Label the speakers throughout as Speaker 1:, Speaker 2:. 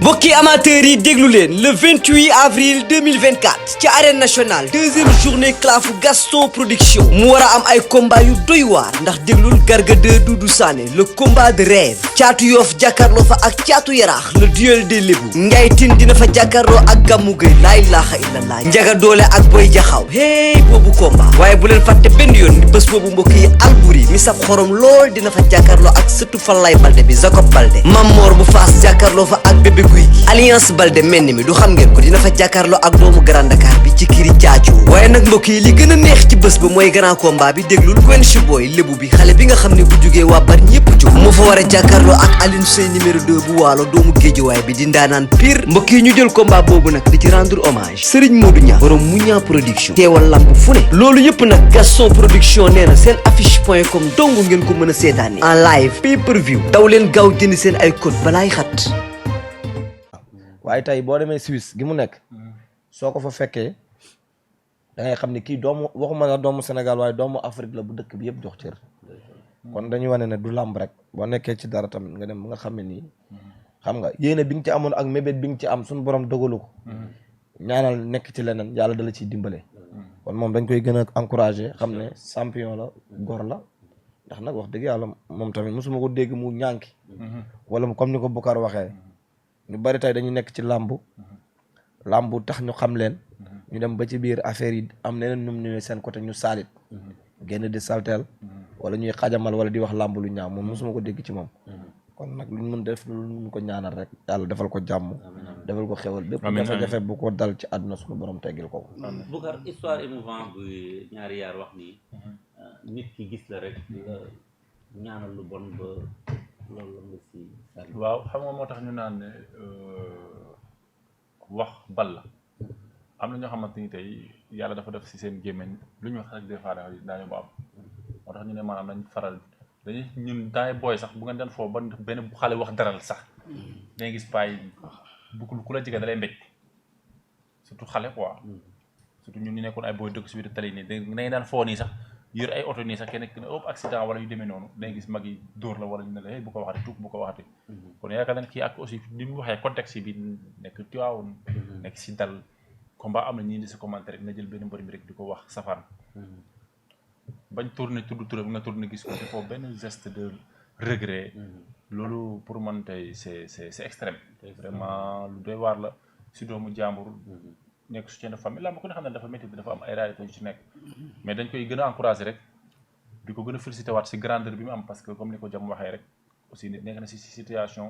Speaker 1: mbokki amateurs yi déglu leen le 28 avril 2024 ci arène nationale deuxième journée clafu Gaston production mu war a am ay combat yu doy waar ndax déglul Garga 2 Doudou Sané le combat de rêve caatu Yoff jàkkaarloo fa ak caatu Yaraax le duel des Lébou Ngaye Tine dina fa jàkkaarloo ak Gamou Gueye laa ilaaha illallah Njaga Doole ak Boy Jaxaw hey boobu combat waaye bu leen fàtte benn yoon ni bés boobu mbokk yi Albouri mi saf xorom lool dina fa jàkkaarloo ak sëtu Falaye Balde bi Jacob Balde Mamor bu Faas jàkkaarloo fa ak bébé Guy gi Alliance Balde menn mi du xam ngeen ko dina fa jàkkaarloo ak doomu Grand Dakar bi ci kiri caacu waaye nag mbokk yi li gën a neex ci bés ba mooy grand combat bi déglul Quench Boy lébu bi xale bi nga xam ne bu jugee waa bar ñëpp jóg moo fa war a jàkkaarloo ak Alioune Seye numéro 2 bu waalo doomu géejuwaay bi di ndaanaan pire mbokk yi ñu jël combat boobu nag di ci rendre hommage Serigne Modou Niang borom Mouniang production teewal lamb fu ne loolu yëpp nag Gaston production nee na seen affiche.com dong ngeen ko mën a seetaane en live pay per view daw leen gaaw jënd seen ay code balaay xat
Speaker 2: waaye tey boo demee Suisse gi mu nekk soo ko fa fekkee da ngay xam ne kii doomu waxuma la doomu Sénégal waaye doomu Afrique la bu dëkk bi yëpp jox cër kon dañuy wane ne du làmb rek boo nekkee ci dara tamit nga dem ba nga xam ne nii xam nga yéene bi nga ci amoon ak mébét bi nga ci am suñu borom dogalu ko ñaanal nekk ci leneen yàlla dala ciy dimbale kon moom dañ koy gën a encouragé xam ne champion la gor la ndax nag wax dëgg yàlla moom tamit mosuma ko dégg mu ñànki wala comme ni ko Boucar waxee ñu bari tey dañu nekk ci làmb tax ñu xam leen ñu dem ba ci biir affaire yi am neneen ñum ñëwee seen côté ñu saalit génn di salteel wala ñuy xajamal wala di wax làmb lu ñaaw moom mosuma ko dégg ci moom kon nag luñ mën def lu ñu ko ñaanal rek yàlla defal ko jàmm defal ko xewal bépp jafe-jafe bu ko dal ci àdduna suñu borom teggil ko
Speaker 3: Boucar histoire émouvant bu ñaari yaar wax nii nit ki gis la rek ñaanal lu bon ba loolu la nga si
Speaker 4: waaw xam nga moo tax ñu naan ne wax bal la am na ñoo xamante ni tey yàlla dafa def si seen gémmiñ lu ñu wax rek des fois daañu ba am moo tax ñu ne maanaam dañ faral dañuy ñun daay booy sax bu ngeen den foofu ba benn bu xale wax daral sax dangay gis paay bu ku la jege da lay mbéj surtout xale quoi surtout ñun ñu nekkoon ay booy dëkk si biir tali nii dangay daan foo nii sax yor ay oto nii sax kenn ëpp accident wala yu demee noonu dangay gis mag yi dóor la wala ñu ne la hey bu ko waxati tuub bu ko waxati kon yaakaar naa kii ak aussi ni mu waxee contexte bi nekk Tiwaawoon nekk si dal combat am na ñii di si commentaire rek na jël benn mbër mi rek di ko wax safaan bañ tourné tudd turam nga tourné gis ko defoo benn geste de regret loolu pour man tey c'est extrême vraiment lu doy waar la si doomu jàmbur nekk soutien de famille làmb ko ne xam ne dafa métti dafa am ay réalité yu ci nekk mais dañ koy gën a encouragé rek di ko gën a félicité waat si grandeur bi mu am parce que comme ni ko jam waxee rek aussi nit nekk na si situation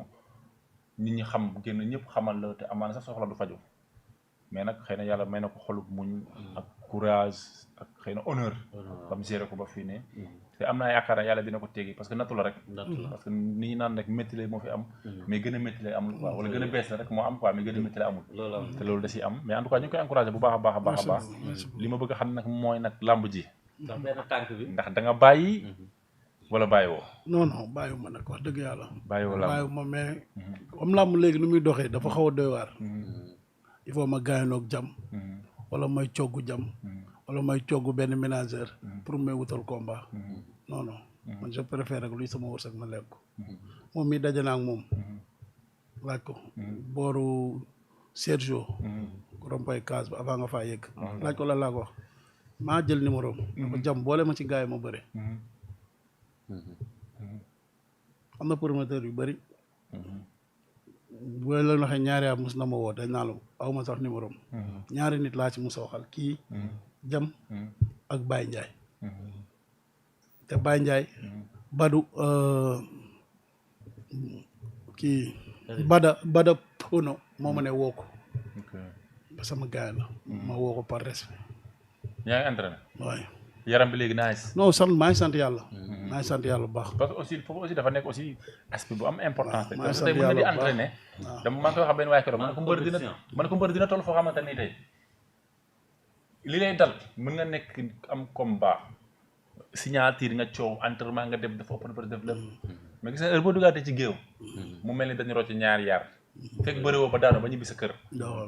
Speaker 4: nit ñi xam génn ñëpp xamal la te amaana sax soxla du faju mais nag xëy na yàlla may na ko xolub muñ ak courage ak xëy na honneur bam géré ko ba fii ne te am naa yaakaar ne yàlla dina ko teggi parce que nattu la rek parce que ni ñu naan rek métti lay moo fi am mais gën a métti lay amul quoi wala gën a bees la rek moo am quoi mais gën a métti lay amul te loolu da ciy am mais en tout cas ñu ngi koy encouragé bu baax a baax a baax a baax li ma bëgg a xam nag mooy nag làmb ji
Speaker 3: ndax benn tànk bi
Speaker 4: ndax da nga bàyyi wala bàyyi woo
Speaker 5: non bàyyiwuma nag wax dëgg yàlla
Speaker 4: bàyyiwuma
Speaker 5: mais comme làmb léegi nu muy doxee dafa xaw a doy waar il faut ma gaayanoog jam wala may coggu jam wala may coggu benn ménageur pour may wutal combat non man je préfère rek luy sama wërsëg ma lekk ko moom mi daje naa ak moom laaj ko booru Sergio rompay case ba avant nga faa yëgg laaj ko la laa ko wax maa jël numéro am ko jam boole ma ci gaay ma bëre am na promoteur yu bëri boo la waxee ñaari at mus na ma woo dañ naa la aw ma sax numéro am ñaari nit laa ci mus a waxal kii jam ak Baye Ndiaye te Baye Ndiaye badu kii bada pono moo ma ne woo ko ba sama gars la ma woo ko par respect
Speaker 4: yaa ngi entraîné
Speaker 5: waaye
Speaker 4: yaram bi léegi nice
Speaker 5: non sant maa ngi sant yàlla maa ngi sant yàlla bu baax
Speaker 4: parce que aussi foofu aussi dafa nekk aussi aspect bu am importance
Speaker 5: maa ngi sant
Speaker 4: tey mën na di
Speaker 5: yàlla bu baax
Speaker 4: entraîné dama maa ngi koy wax benn waaye keroog man ko mbër dina toll foo xamante ni tey li lay dal mën nga nekk am combat signature nga coow entraînement nga def dafa open press def lépp mais gis nga heure boo duggaatee ci géew mu mel ni dañu rocc ñaari yar fekk bëri woo ba daanu ba ñibbi sa kër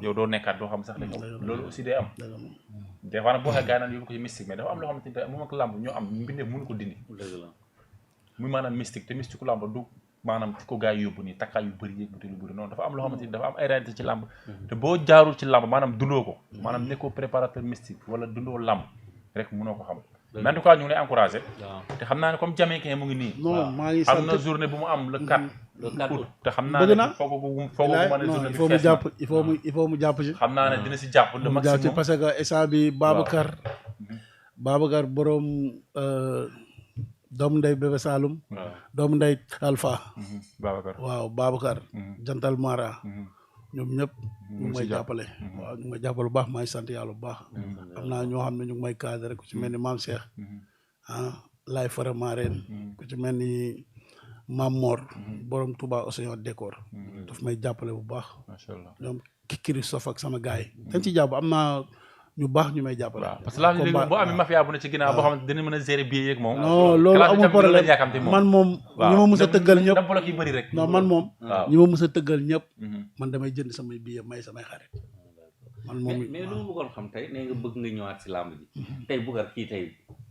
Speaker 4: yow doo nekkaat doo xam sax la loolu aussi day am des fois nag boo xee gaa naan yóbbu ko ci mystique mais dafa am loo xamante ni moom ak làmb ñoo am mbindeef mënu ko dindi muy maanaam mystique te mystique ku làmb du maanaam fi ko gars yi yóbbu nii takkaay yu bëri yéeg butéel yu bëri noonu dafa am loo xamante ni dafa am ay réalité ci làmb te boo jaarul ci làmb maanaam dundoo ko maanaam nekkoo préparateur mystique wala dundoo làmb rek mënoo ko xam mais en tout cas ñu ngi lay encouragé te xam naa ne comme Jamaïcain mu ngi nii
Speaker 5: non maa ngi sant
Speaker 4: am na journée bu mu am le 4 août te xam naa
Speaker 5: bëgg
Speaker 4: ne
Speaker 5: naa
Speaker 4: foog ko mën a journée
Speaker 5: il faut mu jàpp il faut mu jàpp ci
Speaker 4: xam naa ne dina si jàpp le
Speaker 5: mu jàpp ci
Speaker 4: maximum
Speaker 5: parce que instant bi Babacar borom doomu ndey Bébé Saloum doomu ndey Alpha
Speaker 4: Babacar
Speaker 5: waaw Babacar jantal Mara ñoom ñëpp ñu ngi may jàppale waaw ñu ngi may jàppale bu baax maa ngi sant yàlla bu baax am naa ñoo xam ne ñu ngi may cadré ku ci mel ni Maam Cheikh Laay Fara Mareen ku ci mel ni Maam Mor borom Touba Océan Décor daf may jàppale bu baax
Speaker 4: macha allah
Speaker 5: ñoom Christophe ak sama gars yi dañ ci jàpp am naa ñu baax ñu may jàppale
Speaker 4: parce que laa léegi boo amee mafia bu ne ci ginnaaw boo xam ne dina mën a gérer billet yeeg moom
Speaker 5: non loolu amul problème man moom ñi ma mus a tëggal ñëpp
Speaker 4: dem bloc yi bëri rek
Speaker 5: non man moom ñi ma mus a tëggal ñëpp man damay jënd samay billet may samay xarit man moom
Speaker 3: mais lu ma bëggoon xam tey nee nga bëgg nga ñëwaat si làmb ji tey Boucar kii tey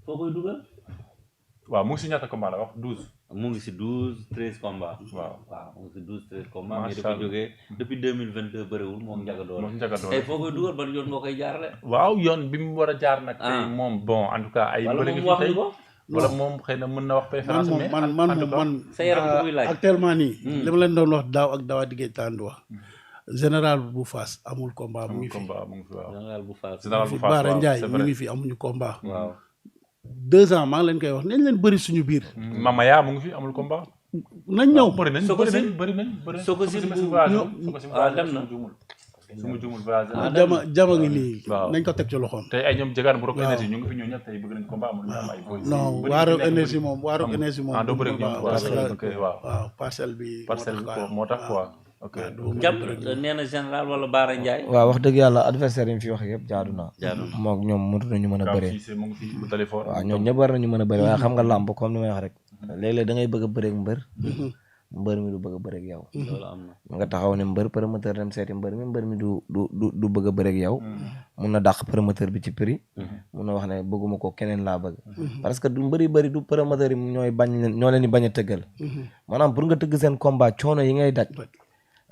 Speaker 3: foo koy dugal
Speaker 4: waaw mu ngi si ñaata combat la wax 12
Speaker 3: mu ngi si 12-13 combats waaw mu ngi si 12-13 combats mais dafa jógee depuis 2022 bëriwul moom Ndiaga Dolé tey foo koy dugal ban yoon nga koy jaarale
Speaker 4: waaw yoon bi mu war a jaar nag tey moom bon en tout cas ay
Speaker 3: wala
Speaker 4: bëri
Speaker 3: moom
Speaker 4: nga
Speaker 3: wax
Speaker 4: fi tey
Speaker 3: ko
Speaker 4: wala moom xëy na mën na wax préférence mais
Speaker 5: man
Speaker 3: sa yaram bu muy laaj
Speaker 5: actuellement nii li ma leen doon wax daaw ak daawaat diggéey tàndu wax général bu Fass amul combat mu ngi fi
Speaker 4: mu ngi fi waaw
Speaker 3: général bu Fass
Speaker 4: général bu Fass
Speaker 5: Baara
Speaker 4: waaw
Speaker 5: Ndiaye
Speaker 4: c'est
Speaker 5: ñu
Speaker 4: vrai
Speaker 5: ngi fi amuñu combat
Speaker 3: waaw
Speaker 5: 2 ans maa ngi leen koy wax nañ leen bëri suñu biir
Speaker 4: Mama yaa mu ngi fi amul combat
Speaker 5: nañ ñëw
Speaker 4: bëri nañ bëri nañ
Speaker 3: Sokocim
Speaker 4: waaw
Speaker 3: dem na
Speaker 4: su ma juumul voyage
Speaker 5: jama ngi nii
Speaker 4: waaw
Speaker 5: nañ ko teg ci loxoom
Speaker 4: tey ay ñoom jegaan bu Rock Énergie ñu ngi fi ñëw ñëpp tey bëgg nañ combat amul ñu am ay boy
Speaker 5: non waa Rock Énergie moom
Speaker 4: doo bëri ak ñoom
Speaker 5: parce
Speaker 4: ok
Speaker 5: que
Speaker 4: waaw
Speaker 5: waaw parcelle bi
Speaker 4: moo tax quoi ok
Speaker 3: jam nee na général wala Baara Ndiaye
Speaker 2: waaw wax dëgg yàlla adversaire yi mu fi wax yëpp jaadu na mook ñoom mënut nañu mën a bëree
Speaker 4: mu ngi fi bu téléphone
Speaker 2: waaw ñoom ñëpp war nañu mën a bëri waaye xam nga làmb comme ni may wax rek léeg-léeg da ngay bëgg a bëreeg mbër mi du bëgg a bëreeg yow
Speaker 3: loolu am na
Speaker 2: nga taxaw ne mbër promoteur dem seeti mbër mi du bëgg a bëreeg yow mun na dàq promoteur bi ci prix mun na wax ne bëgguma ko keneen laa bëgg parce que du mbëri bëri du promoteur yi ñoo leen di bañ a tëggal maanaam pour nga tëgg seen combat coono yi ngay daj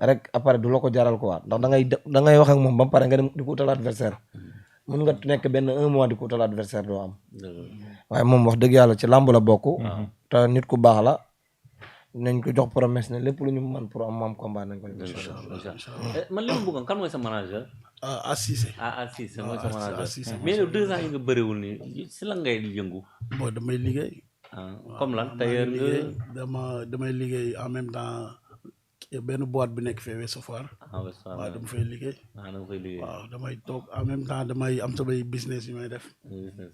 Speaker 2: rek après du la ko jaral ko waat ndax da ngay wax ak moom ba pare nga dem di ko utal adversaire mun nga nekk benn 1 mois di ko utal adversaire doo am waaye moom wax dëgg yàlla ci làmb la bokk te nit ku baax la nañ ko jox promesse ne lépp lu ñu mën pour am moom combat nañ ko
Speaker 3: man li ma bëggoon kan mooy sa manager
Speaker 5: Assise
Speaker 3: Assise mooy sa manager mais yow 2 ans yi nga bëriwul nii si la ngay yëngu
Speaker 5: bon damay liggéey
Speaker 3: comme lan tailleur nga
Speaker 5: damay liggéey en même temps benn boîte bi nekk fee Ouest Foire waaw dama fay liggéey waaw damay toog en même temps damay am samay business yi may def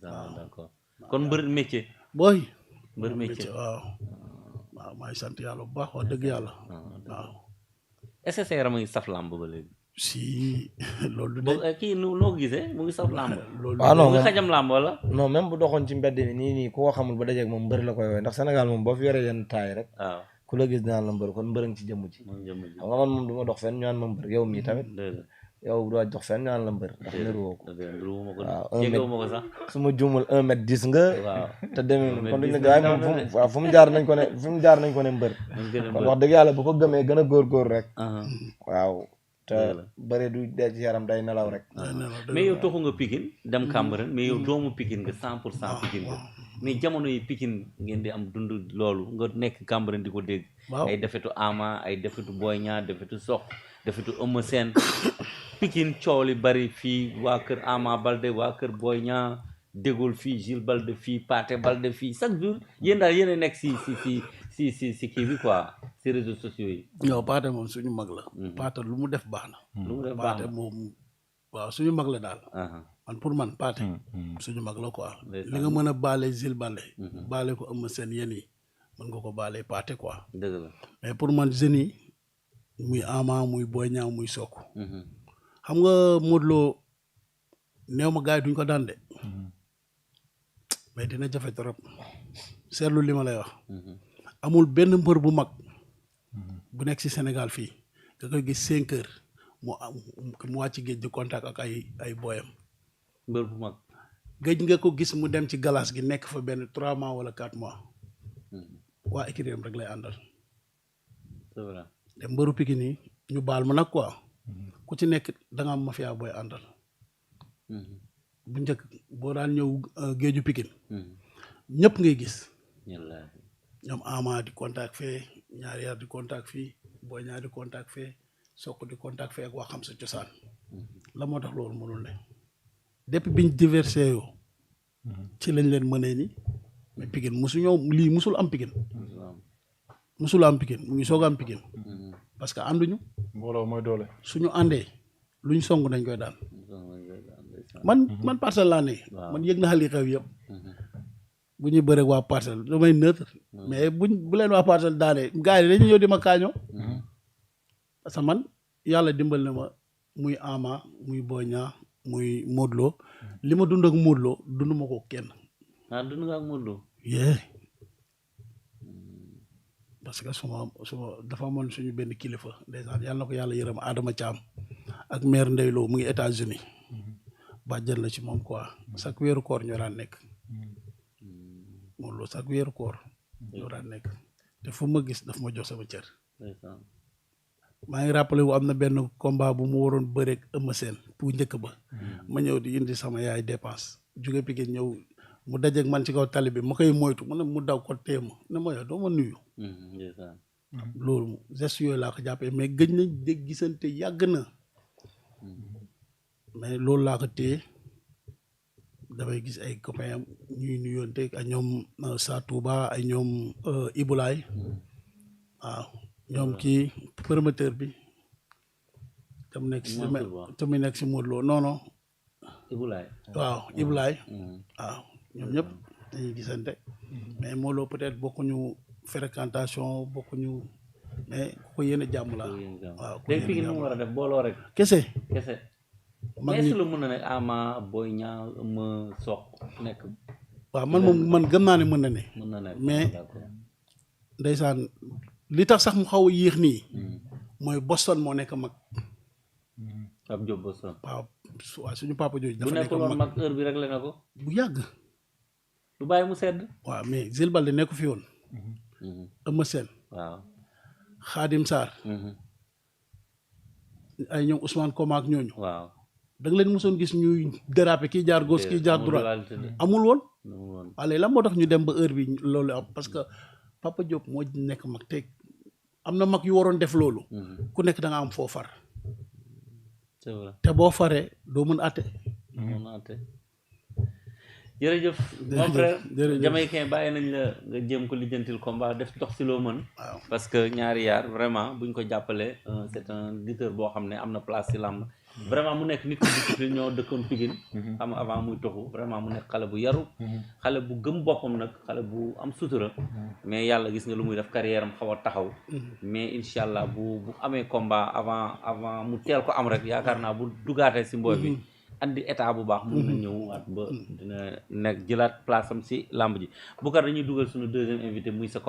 Speaker 3: d'accord kon mbër métier
Speaker 5: booy
Speaker 3: mbër métier
Speaker 5: waaw maa ngi sant yàlla bu baax wax dëgg yàlla waaw
Speaker 3: est-ce que sa yaram a ngi saf làmb ba léegi
Speaker 5: si loolu du de
Speaker 3: kii noo gisee mu ngi saf làmb
Speaker 5: loolu
Speaker 2: waaw non
Speaker 3: mu ngi xajam làmb wala
Speaker 2: non même bu doxoon ci mbedd mi nii ku ko xamul ba dajeeg moom mbër la koy woowee ndax Sénégal moom boo fi yoree yenn taay rek
Speaker 3: waaw
Speaker 2: ku la gis dinaan la mbër kon mbërëng ci jëmm ci xam nga man moom du ma dox fenn ñu naan ma mbër yow mii tamit yow doo dox fenn ñu naan la mbër ndax nëruwoo ko waaw
Speaker 3: jegewuma ko sax
Speaker 2: su ma juumul 1 mètre 10 nga
Speaker 3: waaw
Speaker 2: te demee kon duñ la gaay moom fu mu jaar nañ ko ne mbër kon wax dëgg yàlla bu ko gëmee gën a góorgóor rek waaw te bëre du dee ci yaram day nelaw rek
Speaker 3: mais yow toxu nga Pikine dem Cambérène mais yow doomu Pikine nga 100% Pikine nga mais jamono yi Pikine ngeen di am dund loolu nga nekk Cambérène di ko dégg ay defetu Ama ay defetu Boy Niang defetu Sokh defetu Eumeu Sène Pikine coow li bari fii waa kër Ama Balde waa kër Boy Niang dégul fii Gilles Balde fii Pathé Balde fii chaque jour yéen daal yéen a nekk si kii bi quoi si réseaux sociaux yi
Speaker 5: non Pathé moom suñu mag la Pathé lu mu def baax na
Speaker 3: lu mu def baax
Speaker 5: Pathé moom waaw suñu mag la daal man pour man Pathé suñu mag la quoi li nga mën a baale Gilles Balde baale ko Eumeu Sène yéen yi mën nga ko baale Pathé quoi
Speaker 3: dëgg la
Speaker 5: mais pour man jeunes yi muy Ama muy Boy Niang muy Sokh xam nga Modou Lo néew ma gars yi duñ ko daan de mais dina jafe trop seetlu li ma lay wax amul benn mbër bu mag bu nekk ci Sénégal fii nga koy gis 5 heures mu wàcc géej di contact ak ay booyam
Speaker 3: mbër bu mag
Speaker 5: géej nga ko gis mu dem ci galas gi nekk fa benn 3 mois wala 4 mois waa écurie rek lay àndal
Speaker 3: c'est vrai.
Speaker 5: te mbëru Pikine yi ñu baal ma nag quoi ku ci nekk da nga am mafia booy àndal bu njëkk boo daan ñëw géeju Pikine ñëpp ngay gis ñoom Ama di contact fee ñaari yar di contact fii Boy Niang di contact fee Sokk di contact fee ak waa xam sa cosaan la moo tax loolu mënul ne depuis biñ diversité yoo ci lañ leen mënee ni mais Pikine musu ñëw lii musul am Pikine musul am Pikine mu ngi soog am Pikine parce que ànduñu
Speaker 4: mbooloo mooy doole
Speaker 5: suñu àndee luñ song dañ koy daan man parcelle laa ne man yëg na xali xew yëpp bu ñuy bëre waa parcelle damay neutre mais bu leen waa parcelle daanee gars yi dañu ñëw di ma kaañoo parce que man yàlla dimbal na ma muy Ama muy Boy Niang muy Modou Lo li ma dund ak Modou Lo dund ma ko kenn
Speaker 3: dund nga ak Modou Lo
Speaker 5: yee parce que suma dafa amoon suñu benn kilifa ndeysaan yàlla na ko yàlla yërëm Adama Thiam ak maire Ndeye Lo mu ngi États-Unis bàjjal la ci moom quoi chaque weeru koor ñoo daan nekk Modou Lo chaque weeru koor ñoo daan nekk te fu ma gis daf ma jox sama cër maa ngi rappelé wu am na benn combat bu mu waroon bëreeg Eumeu Sène pour njëkk ba ma ñëw di indi sama yaay dépense jóge Pikine ñëw mu dajeeg man ci kaw tali bi ma koy moytu mu ne mu daw ko téema ne ma yow doo ma nuyu loolu geste yooyu laa ko jàppee mais gëj nañ dégg gisante yàgg na mais loolu laa ko téye damay gis ay copains am ñuy nuyoonte ak ñoom Sa Touba ay ñoom Ibulaay waaw ñoom kii promoteur bi tam nekk si Modou Lo non
Speaker 3: Ibulaay
Speaker 5: waaw Ibulaay waaw ñoom ñëpp dañuy gisante mais Modou Lo peut-être bokkuñu fréquentation bokkuñu mais ku ko yéene jàmm la waaw
Speaker 3: léegi fii mu war a def booloo rek
Speaker 5: kese
Speaker 3: mais est-ce que lu mën na nekk Ama Boy Niang Eumeu Sokh nekk
Speaker 5: waaw man gëm naa ne mën na ne mais ndeysaan li tax sax mu xaw a yéex nii mooy Boston moo nekk mag
Speaker 3: Pape Diop Boston
Speaker 5: waaw suñu papa jooju dafa
Speaker 3: bu
Speaker 5: nekk
Speaker 3: nekkuloon mag heure bi rek la na ko
Speaker 5: bu yàgg
Speaker 3: du bàyyi mu sedd
Speaker 5: waaw mais Zil Balde nekku fi woon Eumeu Sène
Speaker 3: waaw
Speaker 5: Khadim Sarr ay ñoom Ousmane Koma ak ñooñu
Speaker 3: waaw
Speaker 5: da nga leen mosoon gis ñuy déraper kii jaar gauche kii jaar droite amul woon waaye léegi lan moo tax ñu dem ba heure bi loolu am parce que Papa Diop moo nekk mag te am na mag yu waroon def loolu ku nekk da nga am foo far
Speaker 3: c'est vrai
Speaker 5: te boo faree doo mën àtte
Speaker 3: jërëjëf mon frère Jamaïcain bàyyi nañ la nga jéem ko lijjantil combat def dox si loo mën parce que ñaari yaar vraiment buñ ko jàppalee c'est un lutteur boo xam ne am na place si làmb vraiment mu nekk nit ku discipline ñoo dëkkoon Pikine xam nga avant muy toxu vraiment mu nekk xale bu yaru xale bu gëm boppam nag xale bu am sutura mais yàlla gis nga lu muy def carrière am xaw a taxaw mais incha allah bu amee combat avant mu teel ko am rek yaakaar naa bu dugaatee si mbooy bi andi état bu baax mun na ñëw waat ba dina nekk jëlaat place am si làmb ji Boucar dañuy dugal suñu deuxième invité muy sa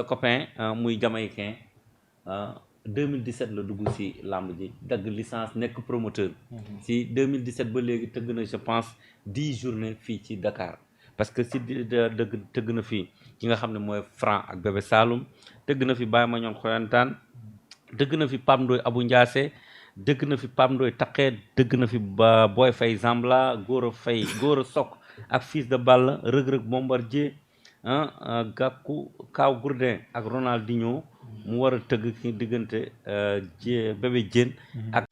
Speaker 3: copain muy Jamaïcain 2017 la dugg si làmb ji dagg licence nekk promoteur si 2017 ba léegi tëgg na je pense 10 journées fii ci Dakar parce que si dëgg tëgg na fii ki nga xam ne mooy Franc ak Bébé Saloum tëgg na fi Baye Mañon Xoyantaan tëgg na fi Pam Ndoy Abou Ndiassé dëgg na fi Pam Ndoy Taqee dëgg na fi Boy Faye Zambla Gora Sok ak Fils de Balla Rëg-Rëg Bombardier Gakou Kaw Gourdin ak Ronaldinho mu war a tëgg ki diggante Bébé Diène ak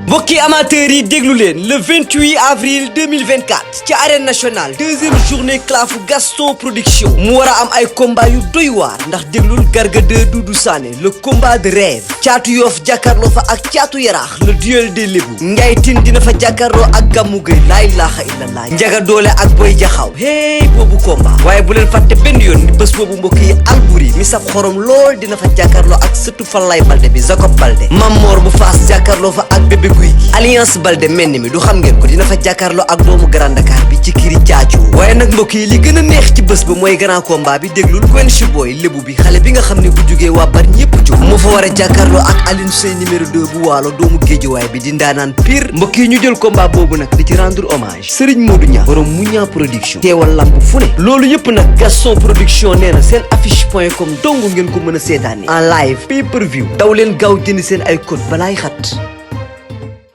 Speaker 1: mbokki amateurs yi déglu leen le 28 avril 2024 ci arène nationale deuxième journée clafu Gaston production mu war a am ay combat yu doy waar ndax déglul Garga 2 Doudou Sané le combat de rêve caatu Yoff jàkkaarloo fa ak caatu Yaraax le duel des Lébou Ndiaye Tine dina fa jàkkaarloo ak Gamou Gueye laa ilaaha illallah Njaga Doole ak Boy Jaxaw hey boobu combat waaye bu leen fàtte benn yoon ni bés boobu mbokk yi Albouri mi saf xorom lool dina fa jàkkaarloo ak sëtu Falaye Balde bi Jacob Balde Mamor bu Faas jàkkaarloo fa ak Bébé Guy gi Alliance Baldé menn mi du xam ngeen ko dina fa jàkkaarloo ak doomu Grand Dakar bi ci kiri caacoo waaye nag mbokk yi li gën a neex ci bés ba mooy grand combat bi déglul Quench Boy lébu bi xale bi nga xam ne bu jógee waa bar ñëpp jóg moo fa war a jàkkaarloo ak Alioune Seye numéro 2 bu waalo doomu géejuwaay bi di ndaanaan pire mbokk yi ñu jël combat boobu nag di ci rendre hommage Serigne Modou Niang borom Mouniang production teewal lamb fu ne loolu yëpp nag Gaston production nee na seen affiche.com dong ngeen ko mën a seetaane en live pay per view daw leen gaaw jënd seen ay code balaay xat